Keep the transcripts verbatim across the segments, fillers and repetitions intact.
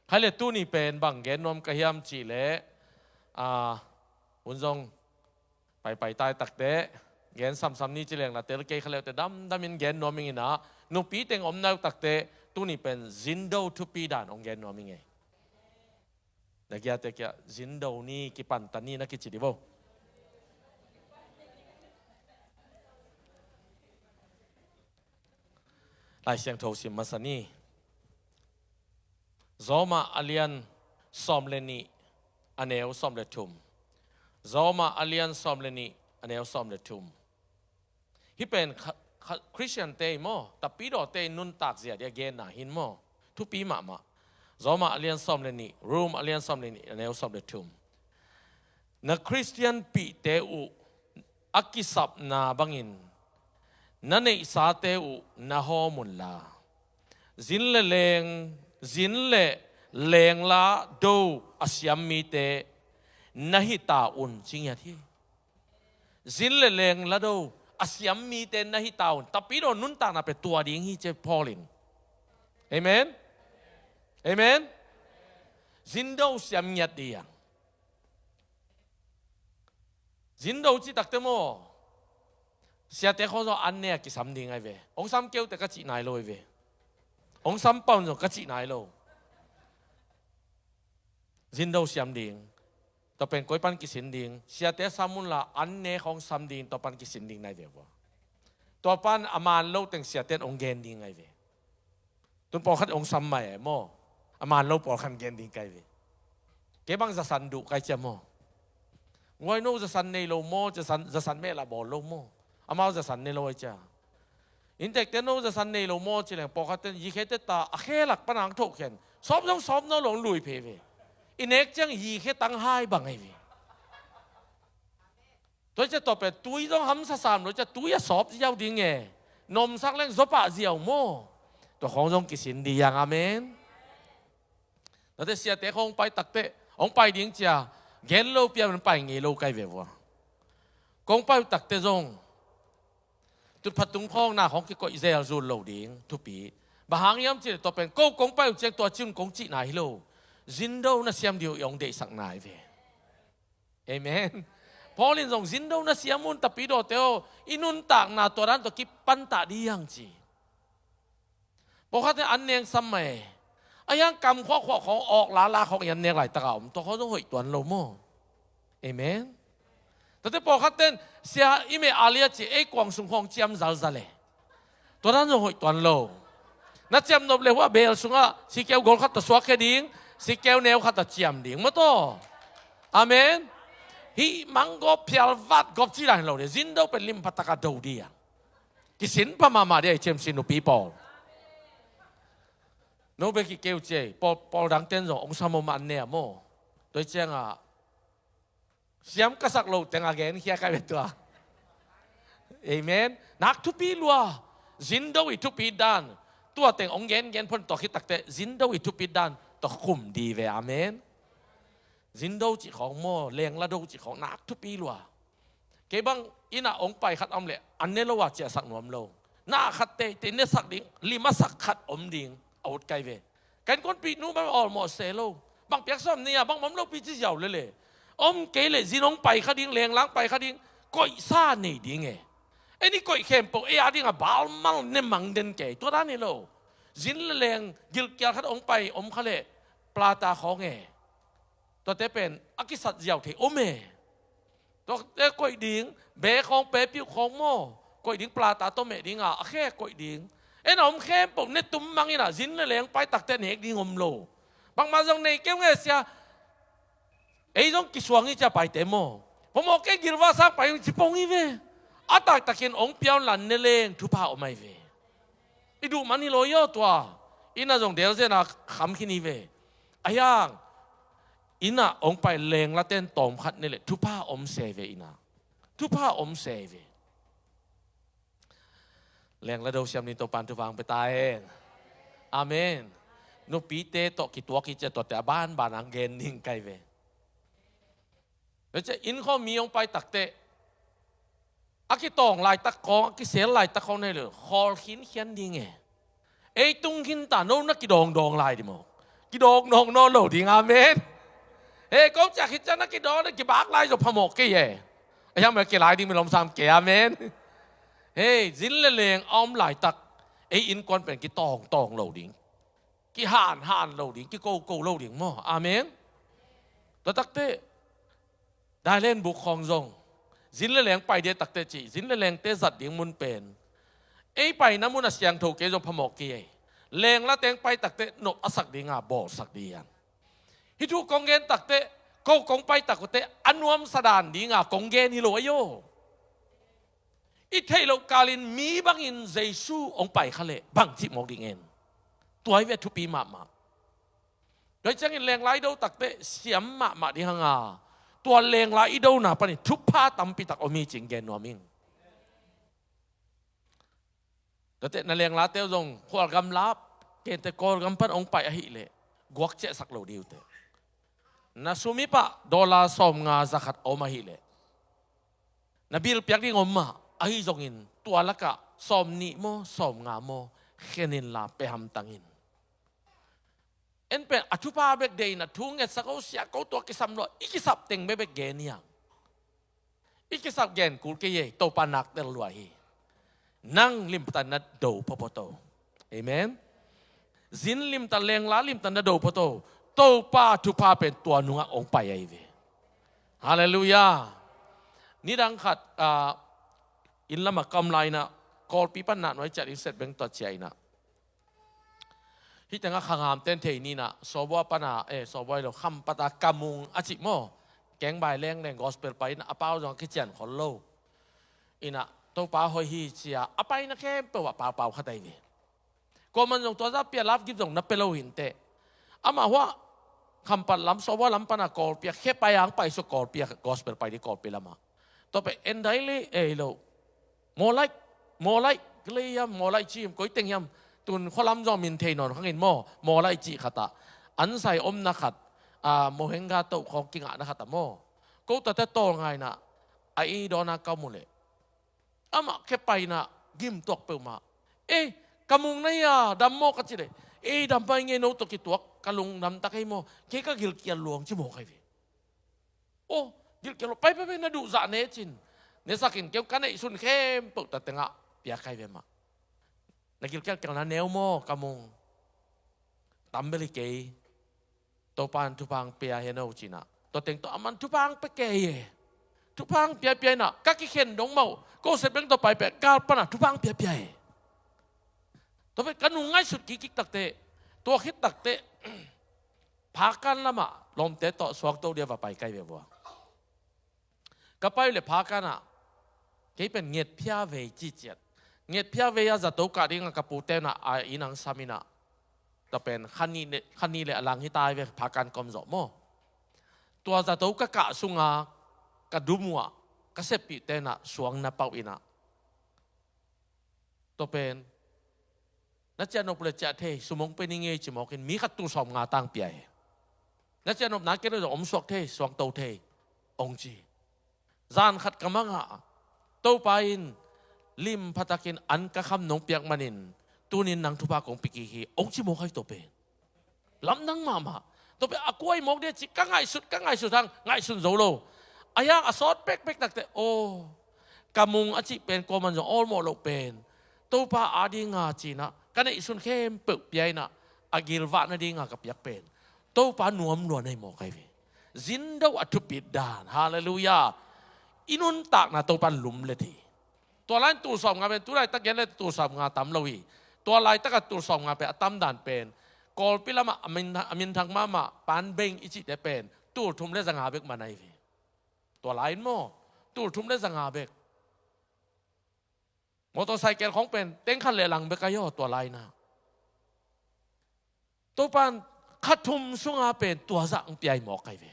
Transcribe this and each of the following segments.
Khaile tuni pen bang gen nuam ka hiam cih leh, a, hun zong paipai tai takteh gen samsam ni ci leng la tel kei kha leute damdamin gen nuam ing inah, nupi teng om nau takteh tuni pen zindo thupi dan hong gen nuam ing ei. Na giate kia zindo ni kipanta ni na kici di vo. Lai Siangtho sim masa ni. Roma a lian sawm le nih, a neu sawm le thum. Roma a lian sawm le nih, a neu sawm le thum. Hih pen kha, kha, Khristiante maw, tapidawte nuntak zia dia genna hin maw, thupi mahmah. Roma a lian sawm le nih, Roma a lian sawm le nih, a neu sawm le thum. Na Khristian pihte uh a kisapna bangin na neihsate uh na hawm unla, zin le leng, zin le lengla do a siam mite na hita un ci ngiat hi. Zin le lengla do a siam mite na hita un. Tapidaw nuntakna pe tua ding hi ci Paul in. Amen. Amen. Zindo siam ngiat ding. Zindo ci takte maw, siate khawng zong an ne a kisam ding ai ve. Hong sam keute ka cih nai lo ai ve. Hong sam paun zong ka cih nai lo. Zindo siam ding. Tua pen koi pan kisin ding. Siate sam unla an ne khawng sam ding, tua pan kisin ding nai ve vua. Tua pan a man lo teng siate in hong gen ding ai ve. Tun pawlkhat hong sam mai e maw. A man lo pawlkhat gen ding kai ve. Kei bang zasan duh kai cia maw. Nguai no zasan nei lo maw, zasan, zasan meh lah bawl lo maw. Amau zasan nei lo ai cia. Inntekte no zasan nei lo maw ci leng pawlkhat ten yi khe teta a khe lak pan ang thoh khen. Sawp zong sawp no lo lui phe ve. I nek ciang yi khe tang hai bang ai ve. Tua cia tua pen tui zong hamsa sam lo cia tui a sawp ziau ding e. Nomsak leng zopah ziau maw. Tua khawng zong kisin ding, amen. Tate siate khawng pai takte hong pai ding cia gen lo piamin pai ngei lo kai ve vua. Kong pai uh takte zong tutpha tung khawng na khawng kikoih zel zul lo ding thupi. Bang hang hiam cih leh tua pen ko kong pai uh ciang tua ci un kong cih nai hi lo. Zindo na siam ding uh i hong deihsak nai ve. Amen. Paul in zong zindo na siam un tapidawte aw, i nuntakna tua dan tawh kipantah ding ci. Pawlkhat in an neng sam mai. A hiang kam khuakhuak khawng awk lala khawng i an nek laitaka om tua khawng zong hoih tuan lo maw. Amen. Tate pawlkhat ten sia i meh a lia ci ei kuang sung khawng ciam zalzal e. Tua dan zong hoih tuan lo. Na ciam nop le hua beel sungah sikeu gol khat tawh suak khe ding, sikeu neu khat tawh ciam ding maw taw. Amen. Hih mang gawp phial vat gawp ci dan hi lo ding. Zindo pen lim phataka do ding. Kisin pha mahmah ding a i ciamsin nupi pawl. No bek hi keu ciei pawl, pawl dang ten zong ong sam om an ne a maw. Tua i ciangah siam ka sak lo teng a gen khia kai ve tua. Amen. Nak thupi lua. Zindo i thupi dan tua teng ong gen gen phon tua khit takte zindo i thupi dan tua khum di ve. Amen. Zindo cih khawng maw, lengla do cih khawng nak thupi lua. Kei bang inn ah ong pai khat a om leh an ne lo a ciahsak nuam lo. Na khat teitei nesak ding, lim a sak khat om ding a ut kai ve. Kan konpih nu bang awlmawh se lo. Bang piaksa om nei a bang mawm lopi ci ziau lele. Om kei leh zin ong pai kha ding, lenglang pai kha ding, koihsa nei ding e. Ei ni koih khempeuh ei a ding a balmal ne mang den kei tua dan hi lo. Zin le leng gilkial khat ong pai om kha leh plata khawng e. Tuate pen a kisat ziau thei om e. Tuate koih ding, be khawng, pepiuh khawng maw, koih ding plata tawh meh ding a, a khe koih ding. En a om khempeuh ne tum mang in a zin le leng pai takte nek ding om lo. Bangmah zong nei keu nge sia. Ei zong kisuang i cia paite maw. Pamawh kei gilva sang pai ung ci pong i ve. A taktakin ong piaun lan ne leng thupha om ai ve. I duh man hi lo i aw tua. Inn ah zong delzena kham khin hi ve. A hiang inn ah ong pai lengla ten tawm khat ne leh thupha om se ve inn ah. Thupha om se ve. Lengla do siam ni Topan thupha ang pe ta hen. Amen. Nupite tawh kituak hi cia tuate a banban ang gen ning kai ve. Cia inn khawng mi hong pai takte a kitawng laitak khawng, a kisel laitak khawng nei lo khawl khinkhian ding e. Ei tung khin ta no na kidawngdawng lai di maw. Kidawk nawk nawn lo ding, amen. Hei, kong ciah khit ciang na kidawk na kibak lai zong phamawh kei e. A hiam a kilai ding mi lawm sam kei, amen. Hei, zin le leng a om laitak ei innkuan pen kitawngtawng lo ding, kihanhan lo ding, kikoko lo ding maw, amen. Tua takteh Dailen buk khawng zong zin le leng pai dia takteh cih, zin le lengte zat ding mun pen ei paina mun a siangtho kei zong phamawh kei ei. Lengla teng pai takteh nop a sak dinga bawlsak ding hiam? Hih thu kong gen takteh ko kong pai takteh a nuamsa dan dinga kong gen hi lo ahi aw. I theih loh kalin mi bangin Jesu hong pai kha leh bangci mawk ding en? Tua hi ve a thupi mahmah. Tua hi ciangin lengla i do takteh siam mahmah ding hanga, tua lengla i dona panin thupha tampi tak om hi cih gen nuam ing. Tua teh na lenglate uh zong khualgam lap, kente Kawlgam pan hong pai ahih leh guak ciahsak lo ding uh teh. Na sum i pah dollar sawmnga zakhat a om ahih leh na bill piak ding om mah, ahi zongin tua lakah sawmnih maw, sawmnga maw, khen inla pia hamtang in. En pen a thupha bek deih in a thu ngetsak o, siak o, tua kisam lua, i kisap teng bekbek gen hi hang. I kisap gen kul kei ei, Topa naktel lua hi. Nang limtak na do phawphaw to. Amen. Zin limtak, lengla limtak na do phawphaw to. Topa thupha pen tua nungah hong pai ahi ve. Halleluiah. Nidang khat, ah, inn lamah ka om lai-inah, Kawlpi pan nah nuai ciah ding Setbeng tua ciah inah, hih tengah Khangham ten thei ninah, Sawbua pana, eh, Sawbua hi lo, Khampata Kamung a cih maw, Kengbai lengleng gospel pai inah, a pau zong a kician khol lo. Inah Topa hoih hi cia a paina khempeuh ah paupau khat ahi ve. Kuaman zong tua zah pia love gift zong na pia lo hi inteh. Amah huah Khampat lam, Sawbua lam pana Kawlpi ah khe pai ang, paisuk Kawlpi ah, gospel pai ding Kawlpi lamah. Tua pen en dai le ei lo. Mawlaih, Mawlaih, ka lei hiam, Mawlaih cih hiam, koi teng hiam, tun khualam zong min thei nawn khangin maw, Mawlaih cih khatah, an sai omna khat, a, Mohenga toh khawng kingahna khatah maw, ko tate tawlngaina, a i dawna ka mu leh, amah khe paina gimtuak peuhmah. Ei, Kamung na hia, dam maw ka cih leh, ei, dam mai ngei, no tawh kituak ka lungdam tak ei maw, kei ka gilkial luang ci maw kai ve. Aw, gilkial lo, pai, pai, pai, na duhzah ne cin. Nesakin keu ka neihsun khempeuh ta tengah pia kai ve mah. Na gilkial kial na neu maw, Kamung? Tam bel hi kei. Topan thupha pia hen o cinah, tua teng tawh aman thupha pia kei e. Thupha pia pia inah ka kikhen dong mah uh, ko Setbeng tawh pai peh gal panah thupha pia pia e. Tua pen ka nung ngaihsut kikik takteh, tua khit takteh Phakan lamah lawmte tawh suakto dia va pai kai ve vua. Ka pai uh leh Phakan ah kei pen ngetphia vei ciciat. Ngetphia vei ah zato kah dingah ka pute nah a inn ang sam inah, tua pen kha nih le, kha nih le a lang hi tai ve, Phakan ka om zawh maw. Tua zato ka kah sunga ka dum uh ah ka seppihte nah suang na pauh inah, tua pen na ciah nop le ciah thei, sum hong pia ning ei ci mawkin mi khat tul sawmnga tang pia hi. Na ciah nop na kei lo zong om suak thei, suangto thei, hong ci. Zan khat ka mangah, Topa in lim phatakin an ka kham nong piak manin tunin nang thupha kong pia kik hi, hong ci mawk ahi, tua pen lamdang mahmah. Tua pen a kua hi mawk dia cih ka ngaihsut, ka ngaihsut hang, ngaihsun zo lo. A hiang a sawt pekpek takteh, aw, Kamung a cih pen kuaman zong awlmawh loh pen, Topa adinga cinah ka neihsun khempeuh pia inah, a gilvah nadinga ka piak pen Topa nuam lua na hi mawk ahi ve. Zindo a thupit dan, halleluiah. I nuntakna Topan lumlet hi. Tua lai-in tul sawmnga pen, tu laitak gen le tul sawmnga tam lo hi. Tua laitakah tul sawmnga pen a tam dan pen, Kawlpi lamah a min, a minthang mahmah Pan Beng i cihte pen tul thum le zanga bek man ahi ve. Tua lai-in maw, tul thum le zanga bek. Motorcycle khawng pen teng khat le lang bek ahi aw, tua lai-inah. Topan kha thum sunga pen tua zah hong pia hi mawk kai ve.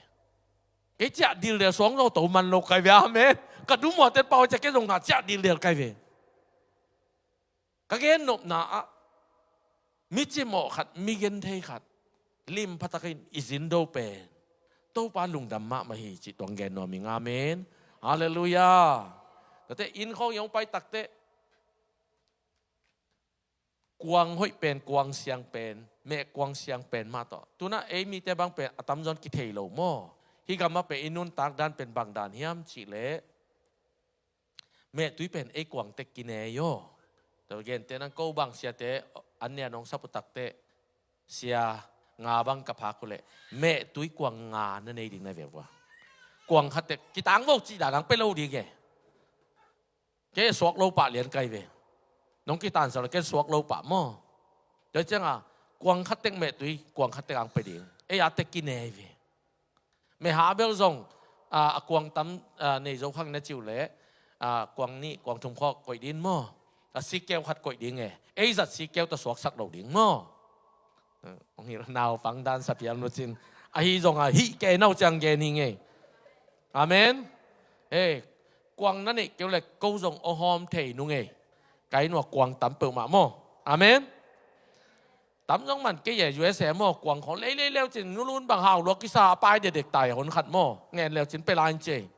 Kei ciah dildel suang zo to man lo kai ve, amen. Ka dum uh a ten pau ciah kei zong ngah ciah dildel kai ve. Ka gennopna ah mi cimawh khat, mi genthei khat, lim phatakin i zindo pen Topa lungdam mahmah hi cih tuang gen nuam ing, amen. Halleluiah. Tate inn khawng i hong pai takteh, kuang hoih pen, kuang siang pen, Meh kuang siang pen mah tawh. Tunah ei mite bang pen a tamzaw in kithei lo maw? Hih gamah pen i nuntak dan pen bang dan hiam cih leh, mehtui pen ei kuang tek kine hi aw. Tua gente nang ko bang siate an nia nong sap uh takteh, sia nga bang ka phak uh leh, mehtui kuang nga na nei ding na hi ve vua. Kuang khat tek kitang vo cih dan ang pe lo ding e. Kei suak lo pah lian kai ve. Nong kitansak lo kei suak lo pah maw? Tua ciangah kuang khat tek mehtui kuang khat tek ang pe ding. Ei a tek kine hi ve. Meh ha bel zong a, a kuang tam, a, nei zo khang na ci uh leh, a, kuang nih kuang thum khawng koih ding maw? A sikkeu khat koih ding e. Ei zat sikkeu tawh suaksak lo ding maw? Hong hilh naupang dan sa pial nu cin. Ahi zongah hih kei nau ciang gen hi ngei. Amen. Hei, kuang na neih kei uh leh ko zong hong hawm thei nu ngei. Kai nuah kuang tam peuhmah maw? Amen. Tam zong man kei e, U S A maw, kuang khawng lei lei leu cin nu lun bang hau lua kisa a pai dedek tai hon khat maw? Ngen leu cin pe lai in cei.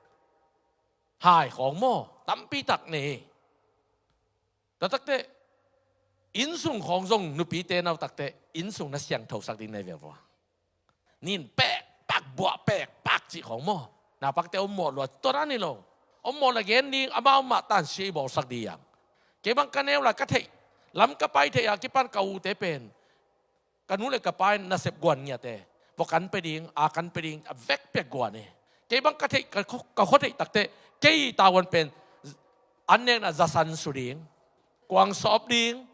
Hai khawng maw? Tampi tak nei. Tua takteh, innsung khawng zong nupite nau takteh innsung na siangthosak ding na hi ve vua. Nin pekpak buah pekpak cih khawng maw? Naupangte om mawh lua tua dan hi lo. Om mawh la gen ding amau mah tansia i bawlsak ding hiam? Kei bang ka neu lai ka theih lam ka pai theih a kipan ka ute pen ka nu le ka pa in nasep guan ngiat e. Vua kan pe ding, a kan pe ding, a vek piak guan e. Kei bang ka theih, ka, ka khua theih takteh kei tavuan pen an nekna zasan su ding, kuang sawp ding,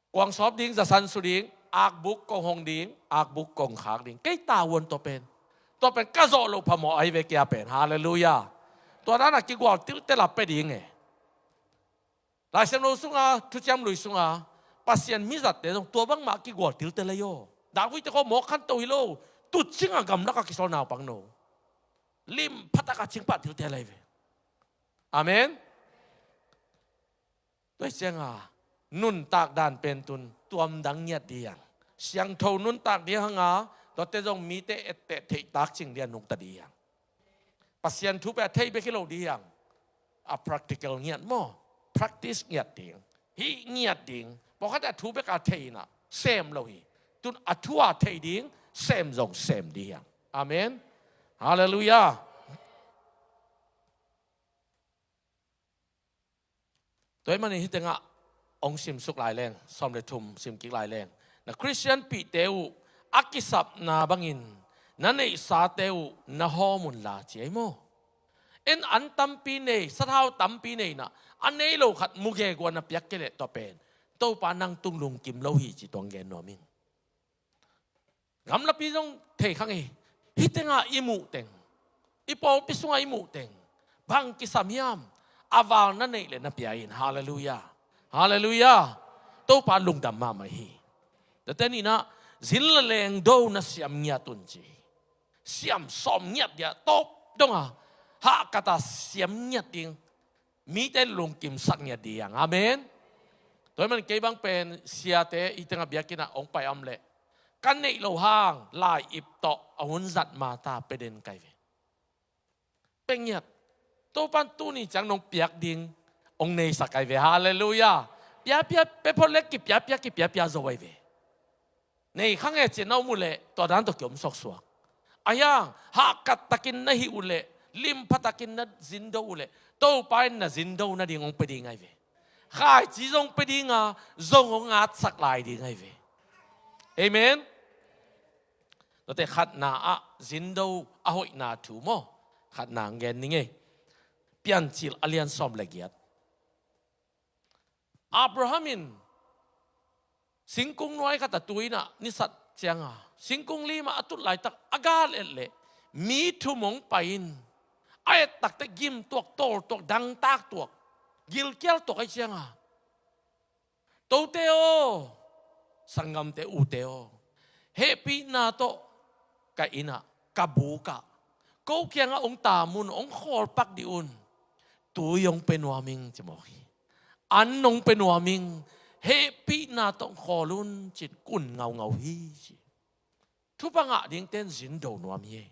kuang sawp ding, zasan su ding, akbuk kong hong ding, akbuk kong khak ding. Kei tavuan tua pen, tua pen ka zawh loh phamawh ahi ve kei a pen. Halleluiah. Tua dan a kigual tiltel a pe ding e. Laisiangtho sunga, thuciam lui sunga, Pasian mizatte zong tua bangmah kigual tiltel ahi aw. Dakvuite khawng mawk khanto hi lo, tutcingah gamlak a kisawl naupang no. Lim phatak a cingpah tiltel ahi ve. Amen. Tua hi cianga nuntak dan pen tun tuamdang ngiat ding hiang. Siangtho nuntak ding hanga, tuate zong mite etteh theihtak cing ding a nungta ding hiang. Pasian thu pen a thei bek hi lo ding hiang. A practical ngiat maw? Practice ngiat ding. Hih ngiat ding. Pawlkhat a thu bek a thei inah sem lo hi. Tun a thu a thei ding, sem zong sem ding hiang. Amen. Halleluiah. Tua ahih manin hih tengah hong simsuk lai leng, sawm le thum simkik lai leng, na Khristian pihte uh a kisapna bangin na neihsate uh na hawm unla ci ei maw? En an tampi nei, sathau tampi nei inah a nei lo khat muge guan a piak kei leh tua pen Topa nang tung lungkim lo hi ci tuang gen nuam ing. Gamlapi zong thei kha ngei. Hih tengah i muh teng, i pawlpi sungah i muh teng, bang kisam hiam? A val na neih le na pia in. Halleluiah. Halleluiah. Topa lungdam mahmah hi. Tua teh ninah zin le leng do na siam ngiat un ci. Siam sawm ngiat dia tawp donga hahkata siam ngiat ding. Mite lungkimsak ngiat ding hiang. Amen. Tua ahih man kei bang pen siate hih tengah biakinn ah hong pai a om leh ka neih loh hang lai-ip tawh a hun zat mata pe den kai ve. Pe ngiat. Topan tuni ciang nong piak ding hong neisak kai ve. Halleluiah. Piapia pe phot leh kipiapia kipiapia zo ai ve. Nei kha nge ci-in na om uh leh tua dan tawh ki-om suaksuak. A hiang hahkat takin na hih uh leh, limpha takin na zindo uh leh, Topa in na zindo nading hong pe ding ai ve. Khaici zong pe dinga zong hong ngatsak lai ding ai ve. Amen. Tuate khatna ah zindo a hoihna thu maw? Khatna hong gen ning ei. Piancil a lian sawm le giat. Abraham in singkung nuai khat a tu inah nisat cianga singkung limah a tut laitak a gal et leh mi thum hong pai in a et takte gim tuak, tawl tuak, dangtak tuak, gilkial tuak ai cianga, tote aw, sanggamte ute aw, hehpihna tawh ka innah, ka bukah, ko kiangah hong tam un, hong khawlpak dih un. Tui hong pe nuam ing ci mawk hi. An hong pe nuam ing. Hehpihna tawh hong khawl un ci-in kun ngaungau hi ci. Thupha ngah dingte in zindo nuam hi.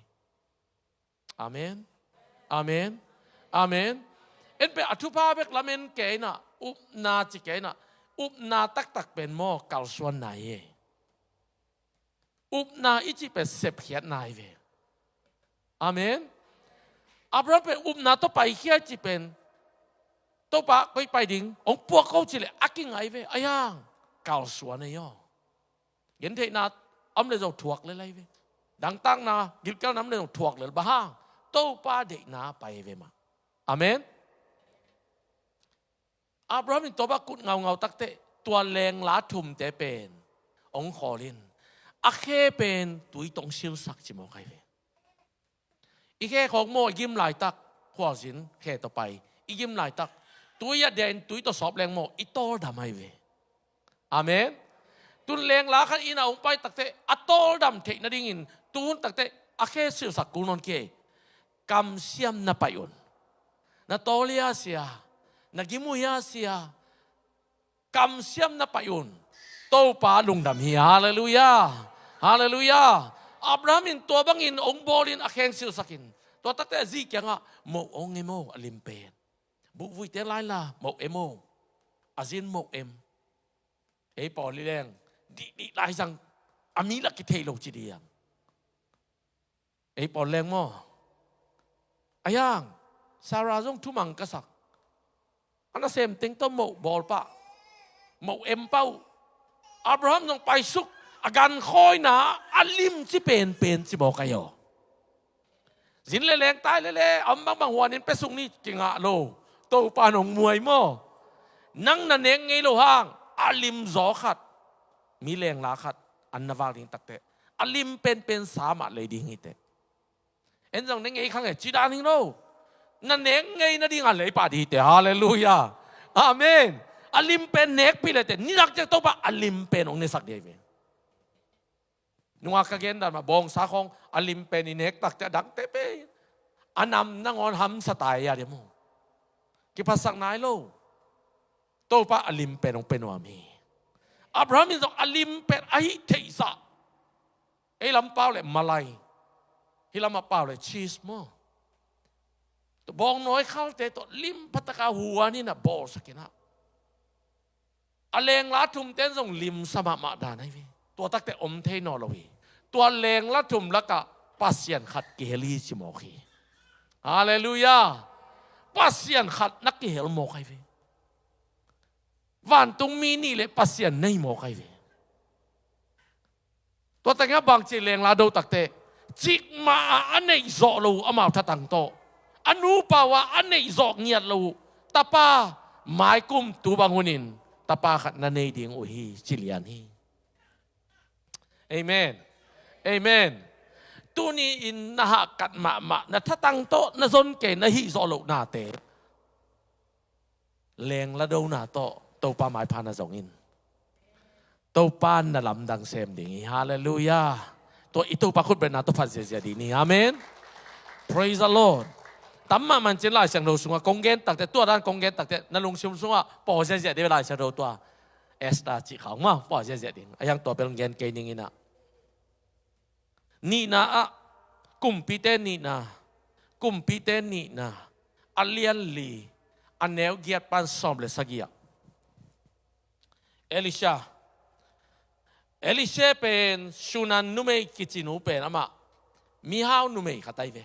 Amen. Amen. Amen. En pen a thupha bek lamen kei inah, upna ci kei inah, Upna taktak pen maw, kalsuanna hi. Upna i cih pen sepkhiatna hi ve. Amen. Abraham pen upna tawh paikhia i cih pen, Topa, koi pai ding, hong puak ko ci leh a kingai ve. Ahi hang kalsuan ei aw. Gentheihna om le zong thuak lel ei ve. Dangtakna, gilkialna om le zong thuak lel, bang hang? Topa deihna pai ei ve mah. Amen. Abraham in tua bang kut ngaungau takteh, tua lengla thumte pen hong khawl in, a khe pen tui tawh hong silsak ci mawk ahi ve. I khe khawng maw, i gim laitak, khualzin khe tawh pai, i gim laitak, tui a dia in tui tawh sawp leng maw, i tawldam ahi ve. Amen. Tun lengla khat inn ah hong pai takteh, a tawldam theih nadingin, tuhun takteh a khe silsak kul nawn kei. Kamsiam na pai un. Na tawl hia sia, na gim uh hia sia, kamsiam na pai un. Topa lungdam hi. Halleluiah. Halleluiah. Abraham in tua bangin hong bawlin a kheng silsakin, tua takteh a zi kiangah, moh hong em aw, a lim pen. Buhvuite laila moh em aw. A zin moh em. Ei pawl hi leng, dihdih lai zang, a mi lah kithei lo ci ding. Ei pawl leng maw. Ahi hang, Sarah zong thumang ka sak. A nasem teng tawh moh bawl pah. Moh em pah uh. Abraham zong paisuk, a gankhawina a lim ci penpen ci mawk ahi aw. Zin le leng tai lele, a om bangbang huanin pia suk ni, kingah lo. Topa in hong muai maw. Nang na nek ngei lo hang, a lim zaw khat, mi lengla khat an na vak ding takteh, a lim penpen sa mah lei ding hi teh. En zong ne ngei khang e, ci dan hi lo. Na nek ngei nading a lei pah ding hi teh. Halleluiah. Amen. A lim pen nekpih le teh, nitak ciang Topa a lim pen hong nesak ding hi ve. Nungak ka gen dan mah, bawngsa khawng a lim pen i nek takteh a dangte pen a nam nangawn hamsa tai a ding maw. Kiphatsak nai lo. Topa a lim pen hong pia nuam hi. Abraham in zong a lim pen a hih theihsa. Ei lam pau le malai, hih lamah pau le cheese maw. Tua bawngnawi khalte tawh lim phataka huanin a bawlsak in ah, a lengla thumte in zong limsa mahmah dan ahi ve. Tua takteh om thei nawn lo hi. Tua lengla thum lakah Pasian khat kihel hi ci mawk hi. Halleluiah. Pasian khat na kihel mawk ahi ve. Vantung mi nih le Pasian na hi mawk ahi ve. Tua tengah bangci lengla do takteh, cikmah ah a neih zawh lo uh amau thatang tawh, a nupa uh ah a neih zawh ngiat lo uh tapa, maikum tu bang hunin tapa khat na nei ding uh hi ci lian hi. Amen. Amen. Tuni-in na hahkat mahmah, na thatang tawh na zon kei, na hih zawh loh nate, lengla dona tawh Topa maipha na zong in, Topa na lamdang sem ding hi. Halleluiah. Tua i Topa khutbetna tawh phat ziazia ding hi. Amen. Praise the Lord. Tam mahmah in cin Lai Siangtho sungah kong gen takteh, tua dan kong gen takteh, na lungsim sungah paw ziazia ding Lai Siangtho tua Esther cih khawng mah paw ziazia ding. A hiang tua bel gen kei ning in ah. Nihna ah, Kumpite nihna, Kumpite nihna, a lian li, a neu giat pan sawm le sagih ah, Elisha, Elisha pen Shunem numei kicinu pen amah mihau numei khat ahi ve.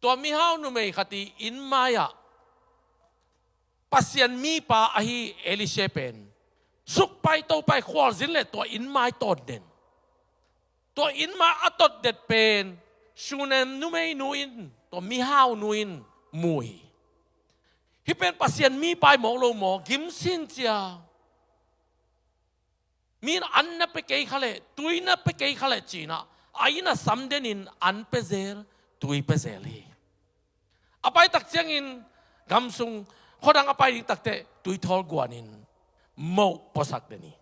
Tua mihau numei khat i inn mai-ah Pasian mipa ahi Elisha pen sukpai topai khualzin le tua inn mai tawn den. Tua inn mai a tot det pen Shunem numeinu in, tua mihaunu in mu hi. Hih pen Pasian mipa hi mawk lo maw, gim sin cia. Mi in an na pia kei kha leh, tui na pia kei kha leh ci-in ah, a inn ah sam denin an pia zel, tui pia zel hi. A pai tak ciangin gam sung khuadang a pai ding takteh tui thawl guanin moh puasak den hi.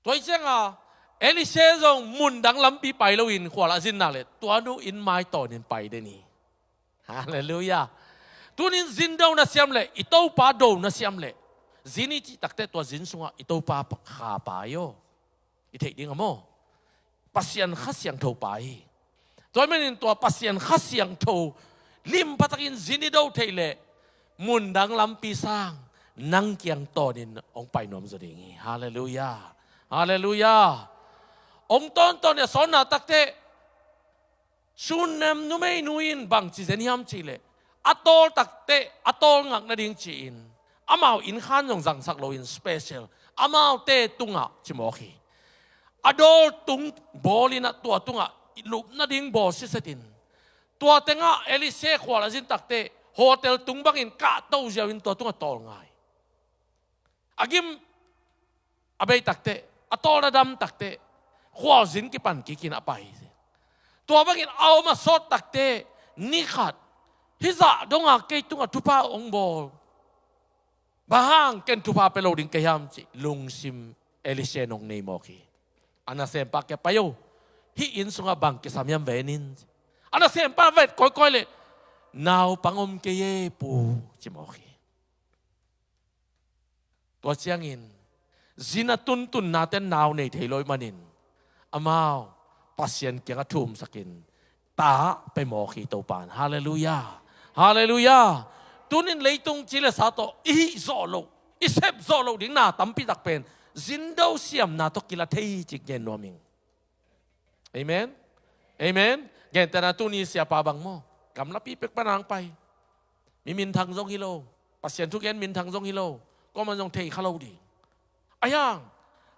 Tua hi ciangin Elisha zong mundang lampi pai loin khual a zin nak leh tua nu inn mai tawnin pai den hi. Halleluiah. Tunin zin do na siam leh, i Topa do na siam leh, zin i cih takteh tua zin sungah i Topa kha pa hi aw. I theih ding a maw? Pasian Kha Siangtho pa hi. Tua hi manin tua Pasian Kha Siangtho lim phatakin zin i do theih leh, mundang lampi sang nang kiang tawnin hong pai nuam zaw ding hi. Halleluiah. Halleluiah. Hong tawntawn a sawnna takteh Shunem numeinu in bangci zen hiam cihleh, a tawl takteh a tawl ngak nading ci-in amau innkhan zong zangsak loin special amaute tungah cimawk hi. A dawl tung bawlin ah tua tungah lup nading bawl sisetin, tua tengah Elisha khual a zin takteh hotel tung bangin kahto ziau in tua tungah tawl ngai. A gim a bei takteh, a tawl a dam takteh, khualzin kipan kikin a pai hi. Tua bangin a om a sawt takteh, ni khat, hih zah donga kei tungah thupha hong bawl, bang hang ken thupha pia lo ding ka hiam cih lungsim Elisha in hong nei mawk hi. A nasempa kiang pai o, hih inn sungah bang kisam hiam ven in. A nasempa vet kawikawi leh, naupang om kei e pu, ci mawk hi. Tua ciangin zin a tuntunnate'n nau nei thei lo ahih manin amau Pasian kiangah thumsakin ta pia mawk hi Topa'n. Halleluiah. Halleluiah. Tunin leitung ci le sa tawh i hih zawh loh, i sep zawh loh ding na tampi tak pen zindo siamna tawh kila thei hi cih gen nuam ing. Amen. Amen. Gentehna tuni siapa bang maw, gamlapi pek pan a hong pai. Mi minthang zong hi lo, Pasian thugen minthang zong hi lo, kuaman zong thei kha lo ding. Ahi hang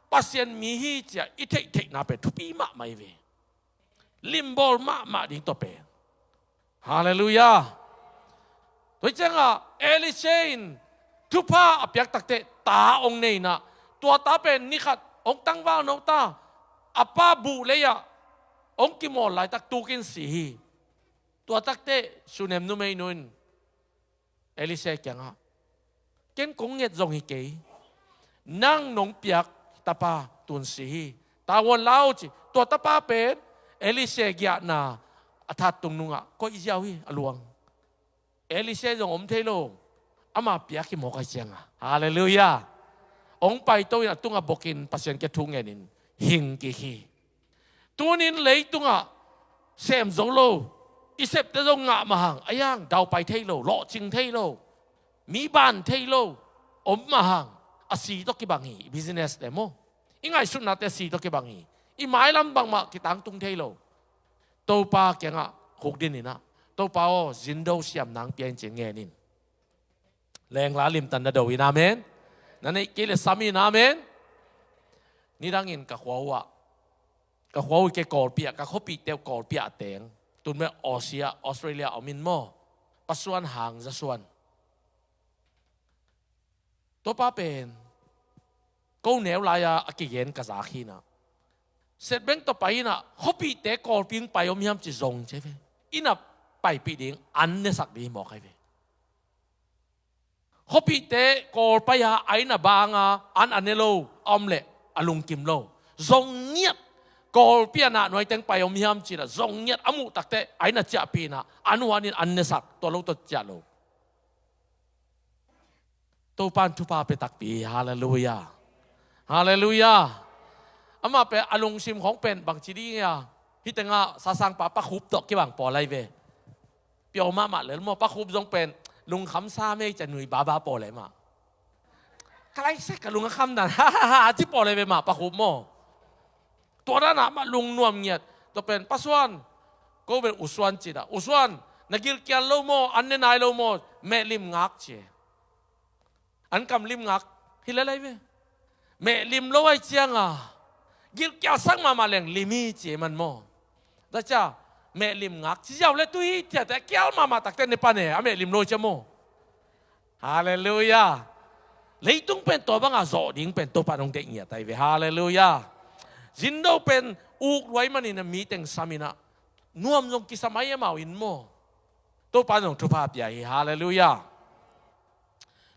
Pasian mi hi ci-a i theihtheihna pen thupi mahmah hi ve. Limbawl mahmah ding tua pen. Halleluiah. Tua hi ciangah Elisha in thupha a piak takteh ta hong nei in ah, tua ta pen ni khat hong tangval no ta, a pa buh lei-ah hong kimawl laitak tukin si hi. Tua takteh Shunem numeinu in Elisha kiangah, ken kong nget zong hi kei, nang nong piak tapa tun si hi. Tavuan la o ci. Tua tapa pen Elisha giahna a thattung nungah koih ziau hi, a luang. Elisha zong om thei lo, ama piak hi mawk ahih ciangah. Halleluiah. Hong paito in a tungah bokin Pasian kiang thu ngenin hing kik hi. Tunin leitungah sem zo lo, i septe zong ngah mah hang, a hiang daupai thei lo, lawhcing thei lo, mi ban thei lo om mah hang, a si tawh kibang hi. I business te maw, i ngaihsutnate a si tawh kibang hi. I mailam bangmah kitangtung thei lo. Topa kiangah khukdin in ah, Topa aw, zindo siamna hong pia in ci-in ngen in. Lengla limtan na do in, amen. Na neih kei leh sam in, amen. Nidangin ka khua uh ah, ka khua uh kei Kawlpi ah, ka khuapihte uh Kawlpi ah a teng, tun meh Aussie ah, Australia ah om in maw, Pa Suan Hang Za Suan. Tua pa pen ko neu lai-a a kigen ka zak hi in ah, Setbeng tawh pai in ah, khuapihte Kawlpi hong pai om hiam ci zong ci hi ve. Inn ah paipih ding, an nesak ding hi mawk ahi ve. Khuapihte Kawl pai-a a inn a bang a, an a ne lo a om leh a lungkim lo. Zong ngiat. Kawlpi a nah nuai teng pai om hiam ci-in ah zong ngiat. A muh takteh a inn a ciahpih in ah, an huanin an nesak, tua lo tawh ciah lo. Topa'n thupha pia takpi hi. Halleluiah. Halleluiah. Amah pen a lungsim khawng pen bangci ding hia? Hih tengah sasangpa Pa Khup tawh kibang pawl ahi ve. Piau mahmah lel maw, Pa Khup zong pen lungkham sa mei ci-a nui baba pawl ahi mah. Ka lai sek ka lung a kham dan, ha ha ha, a ci pawl ahi ve mah, Pa Khup maw. Tua dan ah mah lungnuam ngiat. Tua pen Pa Suan, ko pen U Suan ci dah. U Suan, na gilkial lo maw, an ne nai lo maw, mehlim ngak ci. An kam lim ngak hi lel ahi ve. Mehlim lo ahih ciangah gilkial sak mahmah leng lim hi ci man maw. Tua ciah mehlim ngak ci ziau leh tu hi, ciah teh kial mahmah takteh ne pan e, a mehlim lo ciah maw. Halleluiah. Leitung pen tua bangah zawh ding pen Topa'n hong deih ngiat ahi ve. Halleluiah. Zindo pen uk lua ahih manin a mi teng sam in ah, nuam zong kisam ahi amau in maw. Topa'n zong thupha pia hi. Halleluiah.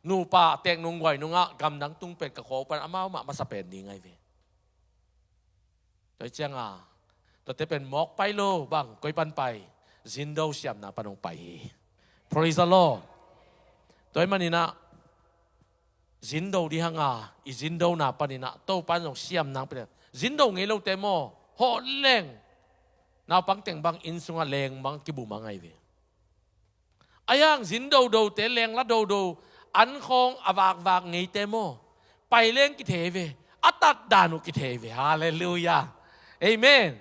Nupa a teek nung guai nungah gamdang tung pen ka khua uh pan amau mah masa pen ding ahi ve. Tua hi ciangah, tuate pen mawk pai lo bang, koi pan pai? Zindo siamna pan hong pai hi. Praise the Lord. Tua ahih manin ah, zindo ding hang a, i zindona panin ah Topa'n zong siamna hong pia. Zindo ngei lote maw, hawh leng, naupang teng bang inn sungah leng bang kibum a ngai ve. Ahi hang zin dodote, lengla dodo, an khawng a vakvak ngeite maw, pai leng kithei ve. A tat dan uh kithei ve. Halleluiah. Amen.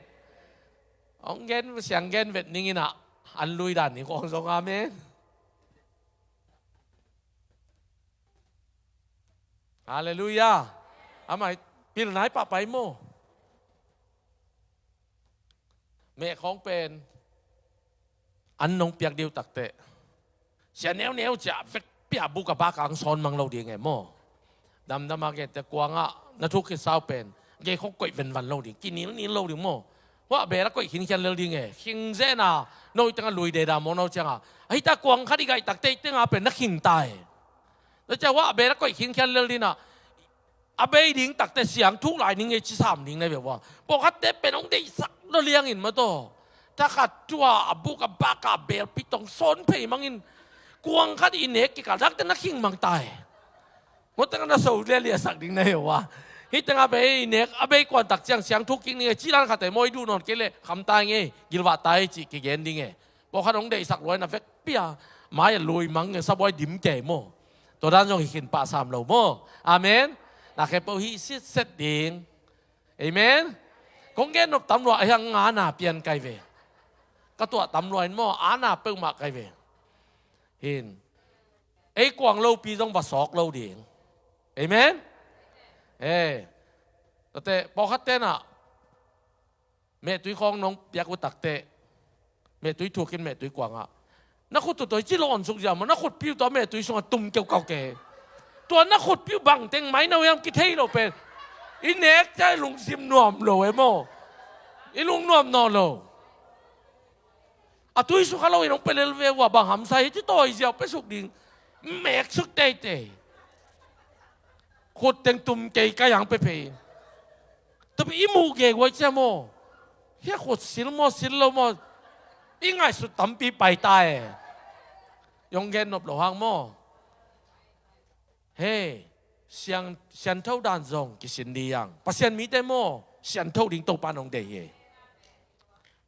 Hong gen, siang gen vet ning in ah, an lui dan ni khawng zong amen. Halleluiah. Amah pilna i pahpai maw. Meh khawng pen an nong piak dih uh takteh, sia neuneu ciah vekpi-a buk a bak ah hong sawn mang lo ding e maw. Damdam a gente kuangah na thuk khit sau pen gei khawng koih venvan lo ding, kinilnil lo ding maw. Huah bel a koih khinkhian lel ding e. Khing zen a, no i tengah lui deda maw, no ciangah, a hita kuang khat i gaih takteh i tengah pen na khing ta e. No ciah huah bel a koih khinkhian lel ding a, a bei ding takteh siang thuk lai ning e ci sam ding na ve ua. Pawlkhatte pen hong deihsak lo liangin maw taw, takhat tua a buk a bak a belpi tawh hong sawn phei mangin, kuang khat i nek kikal takteh na khing mang ta e. Maw tengah na so lialiasak ding na hi ua. Hih tengah bei i nek, a bei kuan tak ciang siang thuk kik ning e ci dan khatte maw, i duh nawn kei leh kham ta ing e, gilvah ta e cih kigen ding e. Pawlkhat hong deihsak lua in a vekpi-a mai-ah lui mang e, sabuai dim kei maw. Tua dan zong hi khin pah sam lo maw. Amen. Na khempeuh hih sitset ding. Amen. Kong gen nop tam lua, ahi hang ana pian kai ve. Ka tuah tam lua in maw, ana peuhmah kai ve. Hin. Ei kuang lopi zong va sawk lo ding. Amen. Eh. Tate pawlkhat tenah mehtui khawng nong piak uh takteh, mehtui thukin mehtui kuangah, na khut uh tawh i ci lawn suk ziau maw, na khutpi uh tawh mehtui sungah tum keukau ke. Tua na khutpi uh bangteng mai na uh hiam kithei lo pen, i nek ciah i lungsim nuam lo e maw. I lung nuam nawn lo. A tui sukha lo in hong pia lel ve ua, bang hamsa hi ci tawi ziau pia suk ding. Mek suk teitei. Khut teng tum kei kai ang pia phei. Tapi i muh gei guai cia maw. Hia khut sil maw, sil lo maw. I ngaihsut tampi pai ta e. Yong gen nop lo hang maw. Hei, siang, siangtho dan zong kisin dih ang. Pasian mite maw, siangtho ding Topa nong deih hi.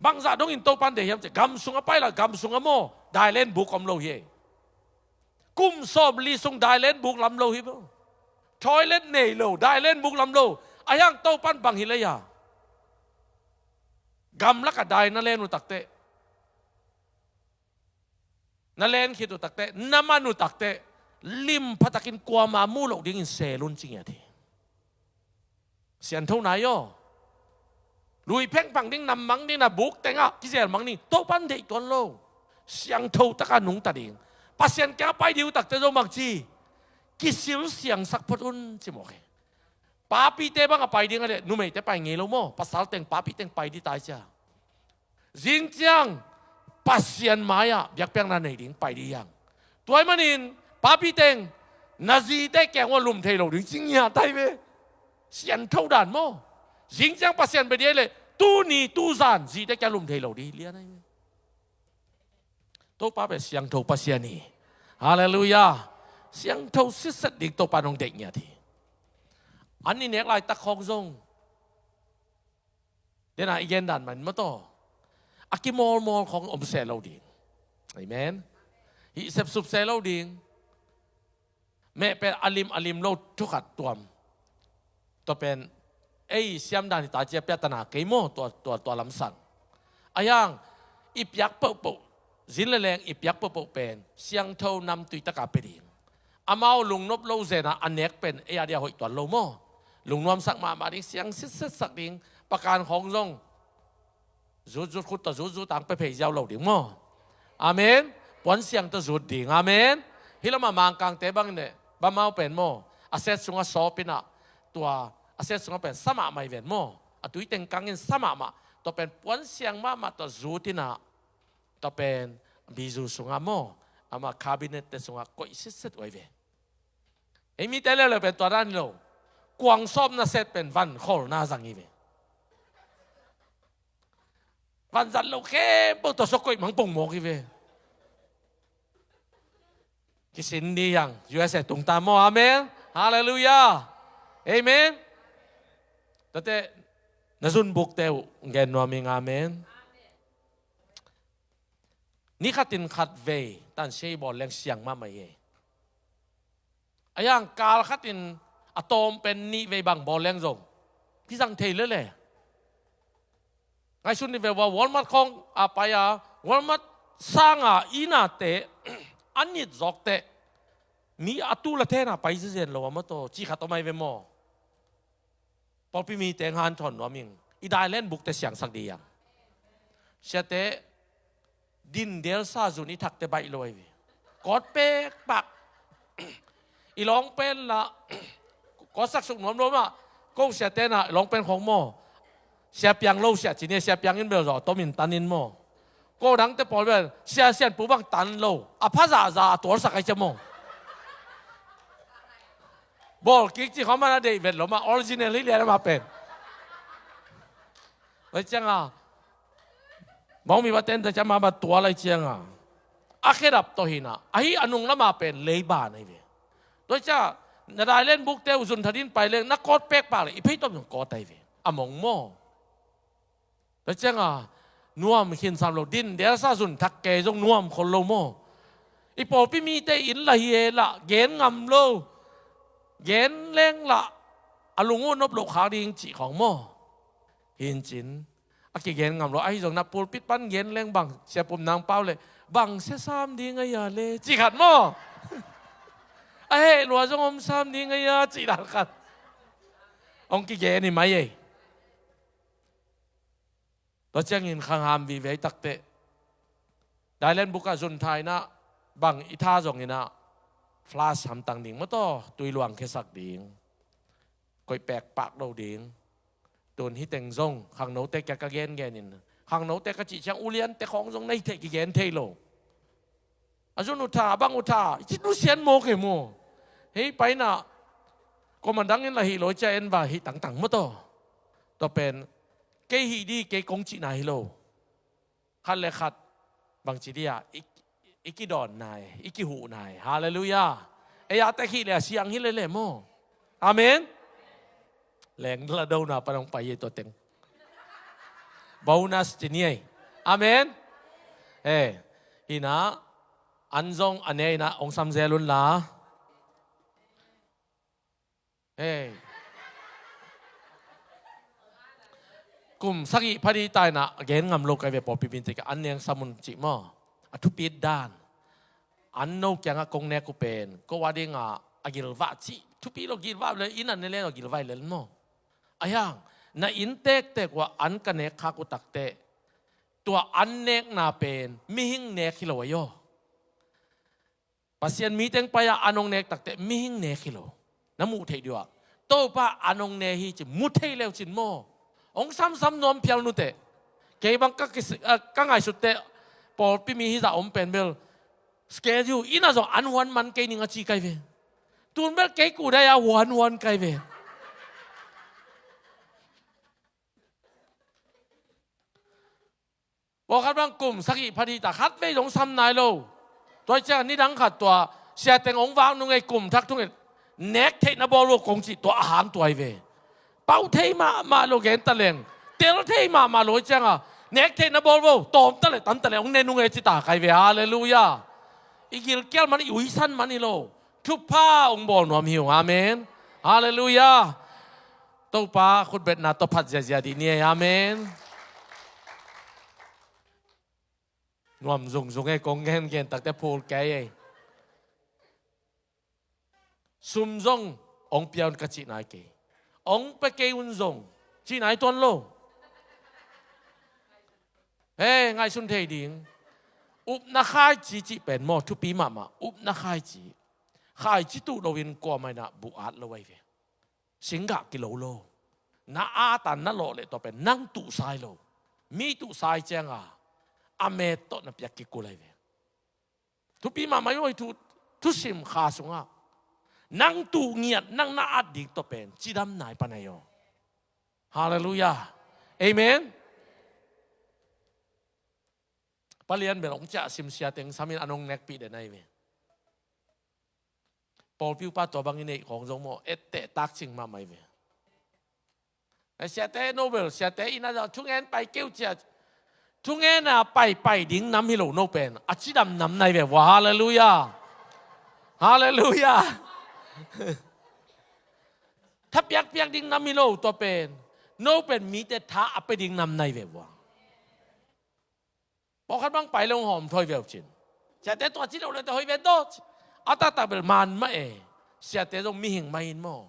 Bangzah dongin Topa deih hiam cih, gam sungah pai la, gam sungah maw, dailen buk om lo hi. Kum sawm li sung dailen buk lam lo hi maw. Toilet nei lo, dailen buk lam lo. Ahi hang Topa bang hi lei a, gam lakah dai na len uh takteh, na len khit uh takteh, na man uh takteh, lim phatakin kuama mu loh dingin sel un ci ngiat hi. Siangtho nai aw. Lui phengphang ding, nam mang ding, na buk tengah kizel mang ding, Topa deih tuan lo. Siangtho taka nungta ding. Pasian kiang pai ding uh takteh zo mang ci, kisil siangsak phot un ci mawk hi. Papite bang a pai ding a leh, numeite pai ngei lo maw, pasal teng, papi teng pai dih tai cia. Zing ciang Pasian mai-ah biakpiakna nei ding pai dih hiang. Tua ahih manin papi teng, na zite kiang ua lum thei lo ding ci ngiat tai ve. Siangtho dan maw. Zing ciang Pasian bia dih a leh, tuni tuzan zite kiang lum thei lo ding lian ai ve. Topa pen siangtho Pasian hi. Halleluiah. Siangtho sitset ding Topa nong deih ngiat hi. An i nek laitak khawng zong, dena i gen dan man maw taw, a kimawlmawl khawng om seh lo ding. Amen. Hih sepsup seh lo ding. Meh pen a lim a lim lo thu khat tuam. Tua pen ei siam dan hi ta cia, piahtana kei maw, tua, tua, tua lamsang. Ahi hang i piak pohpoh, zin le leng i piak pohpoh pen siangtho namtui taka pia ding. Amau lungnop lo zenah a nek pen ei a dia hoih tuan lo maw. Lungnuamsak mahmah ding, siang sitsetsak ding, pakan khawng zong zutzut, khut tawh zutzut ang pia phei ziau lo ding maw. Amen. Puan siang tawh zut ding. Amen. Hih lamah Mangkangte bangin eh, bamau pen maw, a set sungah sawp inah, tua a set sungah pen sa mahmah hi ven maw. A tui teng kangin sa mahmah. Tua pen puan siang mahmah tawh zut inah, tua pen bizu sungah maw, ama cabinet te sungah koih sitset uh ahi ve. Ei mite leuleu pen tua dan hi lo. Kuang sawpna set pen van kholna zang hi ve. Vanzat lo khempeuh tua sawk koih mang pong mawk hi ve. Kisin ni yang U S A tungta maw, amen. Halleluiah. Amen. Tate na zunbukte uh gen nuam ing, amen. Ni khatin khat vei tansia i bawl leng siang mahmah hi. A hiang kal khatin a tawm pen nih vei bang bawl leng zong kizang thei lele. Ngaihsun ni ve ua, Walmart khawng a pai a, Walmart sanga i nate a nit zawk teh mi a tul a thena pai zezen lo a maw taw, cih khat om ai ve maw? Pawlpi mite hanthawn nuam ing. I dailen bukte siangsak dih hiang. Siate dindelsa zun i thakte baih lo ai ve. Kawt pekpak. I lawngpen la kawtsak suk nuam lo mah. Ko siate na i lawngpen khawng maw? Sia piang lo sia ci ni, sia piang in bel zaw tom in tan in maw? Ko dangte pawl bel sia sian pu bang tan lo. A pha zahzah a tualsak ai cia maw? Bawl kik ci khawng man a deih vet lo mah, original hi lian a mah pen. Lai cianga bawng mi va ten ta cia mah ba tual lai cianga a khedap tawh hina ahi a nung lama pen lei ban ai ve. Tua cia na dailen bukte uh zun thadin pai leng na kawt pekpak le i phei tawm zong kawt ai ve. A mong maw? Tua cianga nuam khinsam lo, dindelsa zun thak kei zong nuam khol lo maw? I pawlpi mite in la hi e lah gen ngam lo. Gen leng lah a lung uh nop loh khak ding cih khawng maw? Hincin a kigen ngam lo. Ahi zong na pulpit pan gen leng bang sia pum nang pau le bang sia sam ding a ia le cih khat maw? A heh lua zong om sam ding a ia cih dan khat hong kigen hi mai ei. Tua ciangin khangham vivei takteh dailen bukah zun thainah bang i tha zonginah flash hamtang ding maw taw, tui luang khiasak ding, koih pekpak lo ding. Tun hiteng zong khangnote kia ka gengenin, khangnote ka cih ciang uliante khawng zong na hi thei kigen thei lo. A zun uh tha, a bang uh tha, i ci nusian maw kei maw? Hei paina komandangin la hih lo cia en va hih tangtang maw taw? Tua pen kei hih di kei kong cihna hi lo. Khat le khat bangci di a i, i kidawnna e, i kihuhna e. Halleluiah. Ei a tek hih le a siang hi lele maw? Amen. Leng la dona pan hong pai e tua teng. Bonus ci ni ei. Amen. Eh, hina an zong a ne ina hong sam zel un la. Hei. Kum sagih phadi taina a gen ngam lo kai ve pawlpi minte ka an neng samun cih maw? A thupit dan. An no kiangah kong nek uh pen ko a dinga a gilvah cih thupi lo, gilvah le inn an ne leng a gilvah i lel maw? A hiang na inn tektek uh ah an ka nek khak uh takteh tua an nekna pen mihing nek hi lo ahi aw. Pasian mi teng pai-ah an hong nek takteh mihing nek hi lo. Na muh theih dih uh ah Topa an hong ne hi ci mu thei leu cin maw? Hong samsam nuam phial nuteh. Kei bang ka kis-, ah, ka ngaihsutteh pawlpi mi hizah om pen bel schedule inn ah zong an huan man kei ning a ci kai ve. Tun bel kei kudai a huan huan kai ve. Pawlkhat bang kum sagih phadi ta khat vei zong sam nai lo. Tua ciang nidang khat tua siateng hong vak nung ei kum thak thungin nek theihna bawl lo kong cih tua a hang tuai ve. Pau thei mahmah lo gen ta leng tel thei mahmah lo cianga nek theihna bawl lo tawm ta le tam ta le hong ne nung ei ci ta kai ve. Halleluiah. I gilkial man i uisan man hi lo. Thupha hong bawl nuam hi ung. Amen. Halleluiah. Topa khutbetna tawh phat ziazia dih ni ei. Amen. Nuam zungzung ei kong gengen takte phul kei ei. Sum zong hong pia un ka cih nai kei. Hong pia kei un zong cih nai tuan lo. Hei, ngaihsun thei ding. Upna khaici cih pen maw thupi mahmah. Upna khaici. Khaici tuh loin kuamah inah buh at lo ai ve. Singgah kilo lo. Na atan na lawh leh tawh pen nang tuhsai lo. Mi tuhsai cianga a met tawh na piak kikul ai ve. Thupi mahmah i oi thu, thusim kha sungah nang tuh ngiat nang na at ding tawh pen cidam nai pan ai aw. Halleluiah. Amen. Palian bel hong ciah simsia teng samin an hong nekpih den ai ve. Pawlpi upa tua bangin neih khawng zong maw etteh takcing mahmah ai ve. Siate Nobel siate ina zong thungen pai keu cia Thungenna paipai ding nam hi lo no pen, a cidam nam nai ve vua. Halleluiah. Halleluiah. Tha piakpiak ding nam hi lo tua pen, no pen mite tha a pia ding nam nai ve vua. Pawlkhat bang pai lo hawm thoi veu cin. Siate tua ci lo le te hoi ve daw. A taktak bel man mah e. Siate zong mihing mah in maw.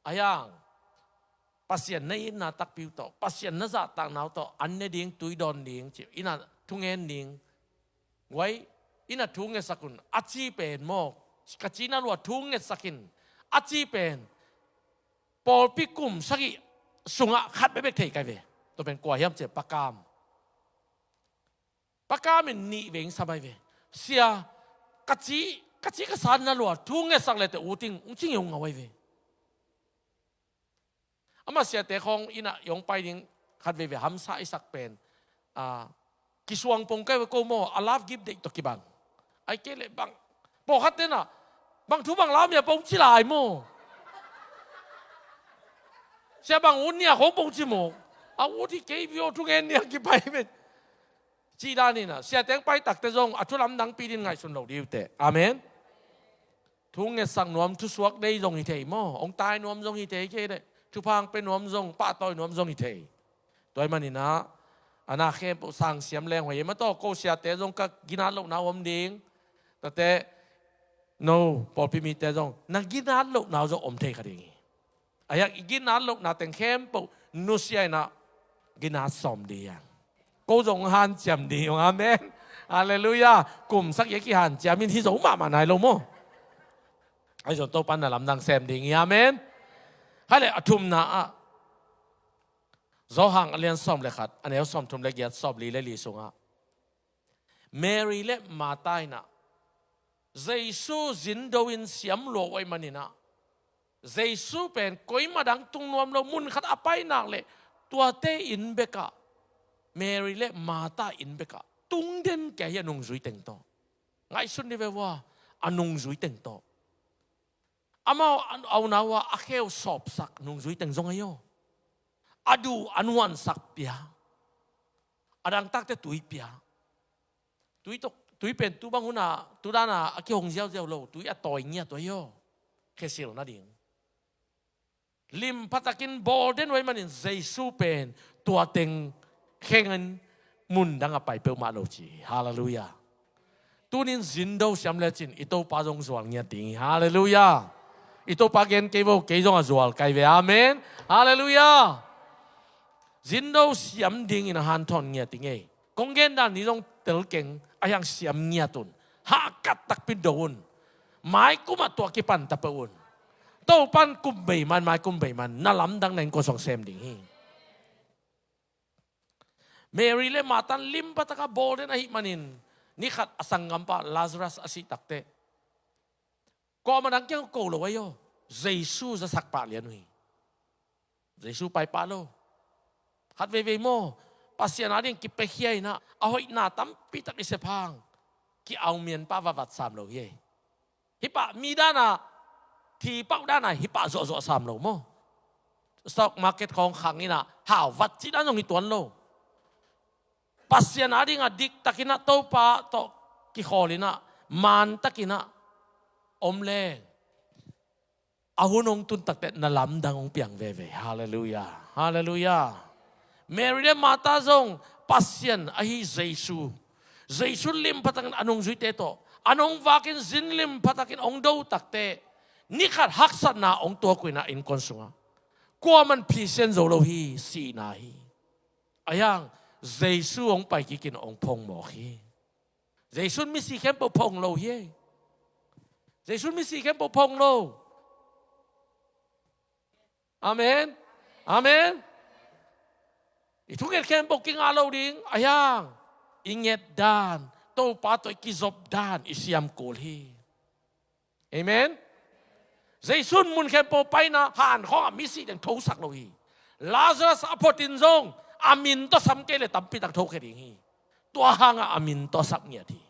A hiang. Pasian na itna takpi uh tawh, Pasian na zahtakna uh tawh, an ne ding, tui dawn ding, ci, inn ah thungen ding. Guai, inn ah thu ngetsak un, a ci pen maw. Ka cina lua thu ngetsak in, a ci pen. Pawlpi kum sagih sungah khat bekbek thei kai ve. Tua pen kua hiam ci a, Pa Kam. Pa Kam in nih veng sa mai ve. Sia, ka ci, ka ci ka sanna lua, thu ngetsak le te uting, ung cing i ung ngau ai ve. Ama siate khawng inn ah i hong pai ding khat veve hamsa i sak pen. Ah, kisuang pong kai ve ko maw, a love gift deih tawh kibang. Ai kei le bang. Pawlkhat tena, bang thu bang lam ia pong ci lai maw. Sia bang un nia khawng pong ci maw. A ut hi kei vio thungen nia kipai pen. Ci dan in a, siate hong pai takte zong, a thu lamdang pi din ngaihsun lo diu te. Amen. Thu ngetsak nuam, thusuak dei zong hi thei maw. Hong tai nuam zong hi thei kei le. Thupha hong pia nuam zong, pahtawi nuam zong hi thei. Tua ahih manin a, a na khempeuh sang siam leng hoih e. Ma tawh ko siate zong ka ginat lohna om ding. Tate, no, pawlpi mite zong, na ginat lohna zong om thei kha ding hi. A hiang i ginat lohna teng khempeuh nusia in a ginat sawm ding hi a. Ko zong hanciam ding hi ung, amen. Halleluiah. Kum sagih a kihanciam in hi zo mahmah nai lo maw. Ahi zong Topa na lamdang sem ding hi, amen. Hai le a thumna ah. Johan a lian sawm le khat, a neu sawm thum le giat, sawm li le li sungah. Mary le Martha in a, Jesu zindo in siam lua uh ahih manin a, Jesu pen koima dang tung nuam lo, mun khat a pai nak le tuate inn bekah, Mary le Martha inn bekah tung den kei hi a nungzui teng tawh. Ngaihsun ni ve vua, a nungzui teng tawh. Amau a unau a, a kheu sawpsak nungzui teng zong ahi aw. A duh a nuansak pia. A dangtakte tui pia. Tui tok, tui pen tu bang hun a, tu dan a, a kihong ziauziau lo, tui a tawi ngiat uh ahi aw. Khesil nading. Lim pha takin bawl den uh ahih manin Jesu pen tua teng khengin mun dang a pai peuhmah lo ci. Halleluiah. Tunin zindo siam lecin i Topa zong zual ngiat ding hi. Halleluiah. I Topa gen kei vo, kei zong a zual kai ve. Amen. Halleluiah. Zindo siam dingin a hanthawn ngiat ding ei. Kong gen dan ni zong tel keng, a hiang siam ngiat un. Hahkat takpi do un. Maikum ah tua kipan ta peuh un. Topan kum bei man, maikum bei man, na lamdang na innkuan sung sem ding hi. Mary le Martha lim pha taka bawl den ahih manin, ni khat a sanggampa Lazarus a sih takte, kuamah dang kiang ko lo ahi aw. Jesu zasak pah lian uh hi. Jesu pai pah lo. Khat veivei maw, Pasian ading kipiakhia in a, a hoihna tampi tak i sep hang, ki-au mian pah vatvat sam lo hi ei. Hih pah mi dan a, thi pah dan a, hih pah zawhzawh sam lo maw. Stock market khawng khang in a, hau vat cih dan zong hi tuan lo. Pasian ading a diktak in a, Topa tawh kikhawl in a, maan tak in a om leng, a hun hong tun takte na lamdang hong piang veve. Halleluiah. Halleluiah. Mary le Martha zong Pasian ahi Jesu, Jesu lim pha takin a nungzuite tawh a nung vakin zin lim pha takin hong do takte, ni khat haksatna hong tuak uh in a, innkuan sungah kuaman phisian zo lo hi, sihna hi. A hiang, Jesu hong pai kikin hong phong mawk hi. Jesu in misi khempeuh phong lo hi ei. Jesu in misi khempeuh phong lo. Amen. Amen. I thunget khempeuh kinga lo ding, a hiang, i nget dan, Topa tawh i kizop dan i siam kul hi. Amen. Jesu in mun khempeuh pai in a, han khawng a misi teng thosak lo hi. Lazarus a photin zong a min tawh sam kei le tampi tak thokhia ding hi. Tua hang a a min tawh sap ngiat hi.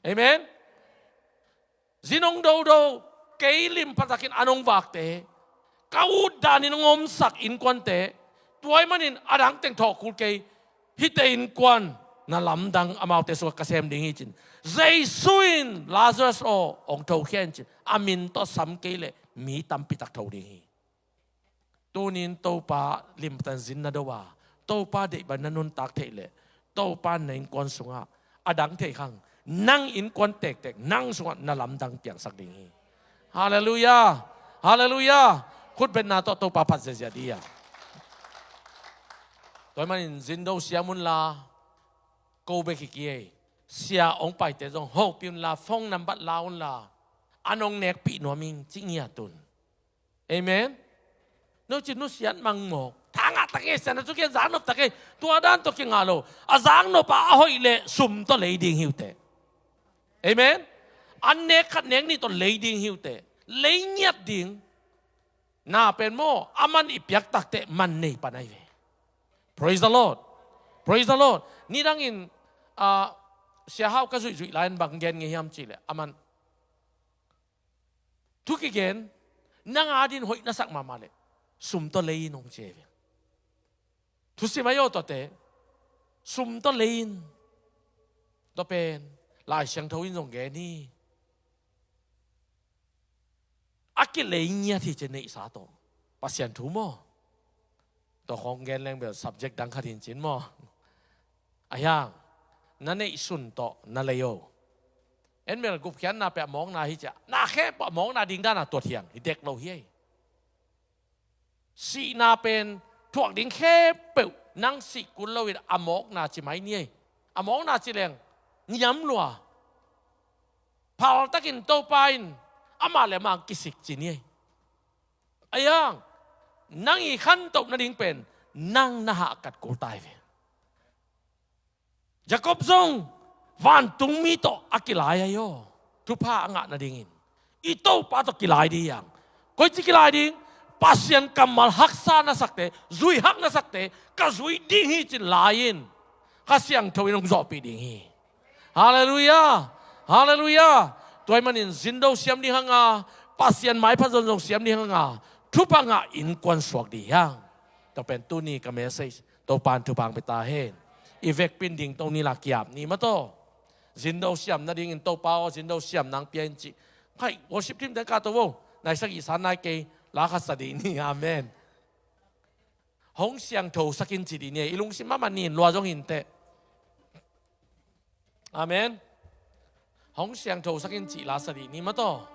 Amen. Zin hong dodo, kei lim pha takin a nung vakte, ka ut danin hong omsak innkuante, tua ahih manin a dang teng thawh kul kei, Hihte innkuan na lamdang amaute sungah ka sem ding hi cin. Jesu in Lazarus aw hong thokhia in cin. A min tawh sam kei leh mi tampi tak tho ding hi. Tunin Topa limtan zin na do a, Topa deih bang na nuntak theih leh, Topa na innkuan sungah a dang thei khang, nang innkuan tektek nang sungah na lamdang piangsak ding hi. Halleluiah. Halleluiah. Khutbetna tawh Topa phat ziazia dih a. Tua ahih manin zindo siam unla, ko bek hi kei. Sia hong paite zong hopih unla, phone nambat la unla, an hong nekpih nuam ing ci ngiat un. Amen. No ci nusiat mangmawk. Thangah tak ngei sian a cu kian zaknop tak ngei. Tua dan tawh kingah lo. A zaknop a a hoih leh sum tawh lei ding hi uh teh. Amen. An nek khat nek nih tawh lei ding hi uh teh. Lei ngiat ding. Na pen maw, a man i piak tak teh man nei pan ahi ve. Praise the Lord. Praise the Lord. Nidangin, ah, Sia Hau ka zuihzuih lai-in bang gen ngei hiam cih leh, a man thu kigen, nang adin hoih na sak mahmah leh sum tawh lei in hong ci hi ve. Thusim ahi aw tuate, sum tawh lei in. Tua pen Lai Siangtho in zong gen hi. A kilei ngiat hi ci neihsa tawh. Pasian thu maw? Tua khong gen leng bel subject dang khat hi in cin maw? A hiang, na neihsun tawh na lei o. En bel gupkhiatna peuh a mawkna hi ciah, na khempeuh a mawkna ding dana tuat hiang hi dek lo hi ei. Sihna pen thuak ding khempeuh nang sih kul loin a mawkna ci mai ni ei. A mawkna ci leng ngiam lua. Phaltakin Topa in amah le amah kisik ci ni ei. A hiang, nang i khantoh nading pen nang na hahkat kul ta hi ve. Jacob zong vantungmi tawh a kilai ahi aw. Thupha a ngah nadingin i Topa tawh kilai ding hiang. Koici kilai ding? Pasian kammal haksa na sakte, zui hak na sakte ka zui ding hi cin lai in Kha Siangtho in hong zawhpih ding hi. Halleluiah. Halleluiah. Tua ahih manin zindo siam ding hang a, Pasian maipha zonzong siam ding hang a, thupha ngah innkuan suak ding hiang. Tua pen tuni ka message. Topa in thupha hong pia ta hen. I vekpi in dingto ni la, ki-ap ni maw taw. Zindo siam nadingin Topa aw, zindo siam nang pia in ci. Khai, worship team teng ka to vo. Nai sagih sa nai kei, la khat sa dih ni. Amen. Hong siangtho sak in ci dih ni. I lungsim mahmah ni in lua zong hi inteh. Amen. Hong siangtho sak in ci la sa dih ni maw taw.